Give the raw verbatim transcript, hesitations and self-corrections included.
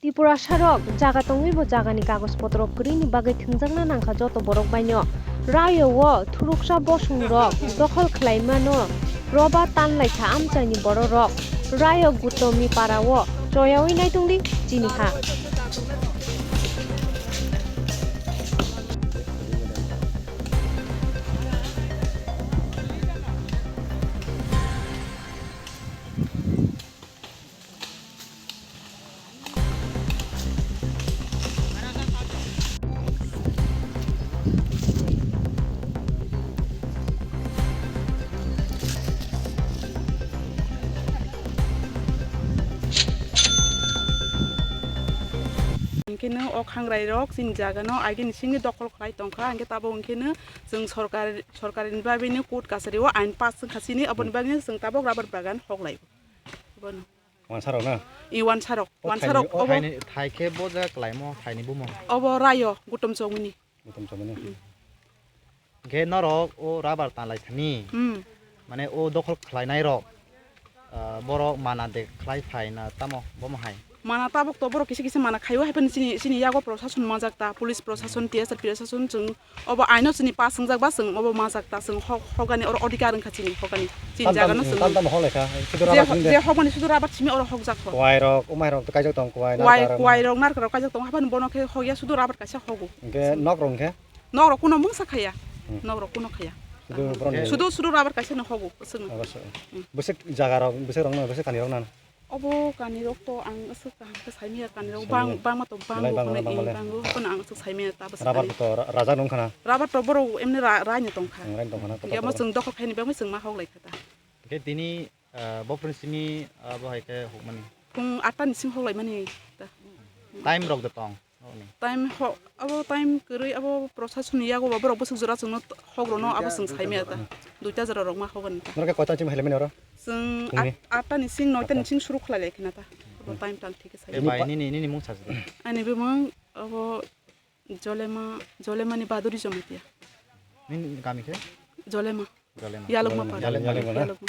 Tiprasa rok jaga tongwi bo jagani kagoj potro kwrwini bagwi thwngjakna nangkha joto borok baino. Rayo o thuruksa bosong rok dokhol khlaimano roba tanlaikha amchaini bororok. Rayo Gutami para o choyawi naitongdi chini ha. Hinkhe no o khangrai rok chini jaga no agini simi dokhol khlai tongkha, hinkhe tabuk hinkhe no chwng sorkar, sorkar ni bagwi no court kachari o ain pass wngkha chini, aboni bagwi no chwng tabuk rubber bagan hok lai. Bono. Wansarok na? I wansarok, o wansarok thaini, o obo. Thaini, thai khe bo jaga khlaimo, thaini bumo. Obo Rayo, Gutom Chowmini. Gutom Chowmini. Mm. Hinkhe norok o rubber tanlai thani, mm, mane o dokhol khlainai rok, ah, borok mana de khlai phai na tamo bomo hai? Mana tabuk to borok kisa kisa mana khaio, hai phano chini, chini yago prosason manjak ta, police prosason, T S R prosason, chwng obo aino chini pass wngjak ba chwng obo manjak ta, chwng hok, hokani oro odhikar wngkha chini hokani. Chini tam tam, jaga no chwng tam tam hok lai kha, sudu je rubber ho-, simi de. Je hokmani sudu rubber simi oro hokjak kho. Kwai rok, umai rok to kaijak tong kwai, kwai, narkar rok. Kwai rok narkar rok kaijak tong, haphano bono khe hokya sudu rubber kaisa hogo. Hinkhe nok rok hinkhe? Nok rok kuno mungsa khaya. Hmm. Nok rok kuno khaya. Sudu borok ni. Sudu, sudu rubber kaisa no hogo, chwng. Rubber se. Hmm. Bwswk jaga rok, bwswk rok no, bwswk kani rok no. Obo kani rok to ang aswk kaham khe saimaya, kani rok bang, bangma to bango, belai bangma, hwnwi bangma le. Bango, hwnwi ang aswk saimaya ta bwswk kani. Rubber to ra-, rajak nung khana. Rubber to borok emni ra-, raino tong kha. Hmm, raino tong khana, ya, kotor mo kotor. Chwng dokhor khaini bagwi chwng ma hok lai kha ta. Hwnkhe tini, ah, bophuruni simi, ah, bo hai khe hukmani? Phung atta ni simi hok lai mani ta. Time rok de tong? Time ho-, abo time kwrwi abo prosason ni yago ba borok bwswk jora chwngno hok rwno abo chwng saimaya ta. Duita jora rok ma hok ani ta. Norok khe koita chim hailai mani oro? Chwng phungni? At-, atta ni sing noita ni sing suru khlai lai khna ta. Abo time tal thik khe sai. Bai nini, nini mung sajdi. Ani bumung abo Jolema, Jolemani Baduri Jamatia. Nini kami khe? Jolema. Jolema. Yalokma para. Yalokma. Yalokma na? Yalokma.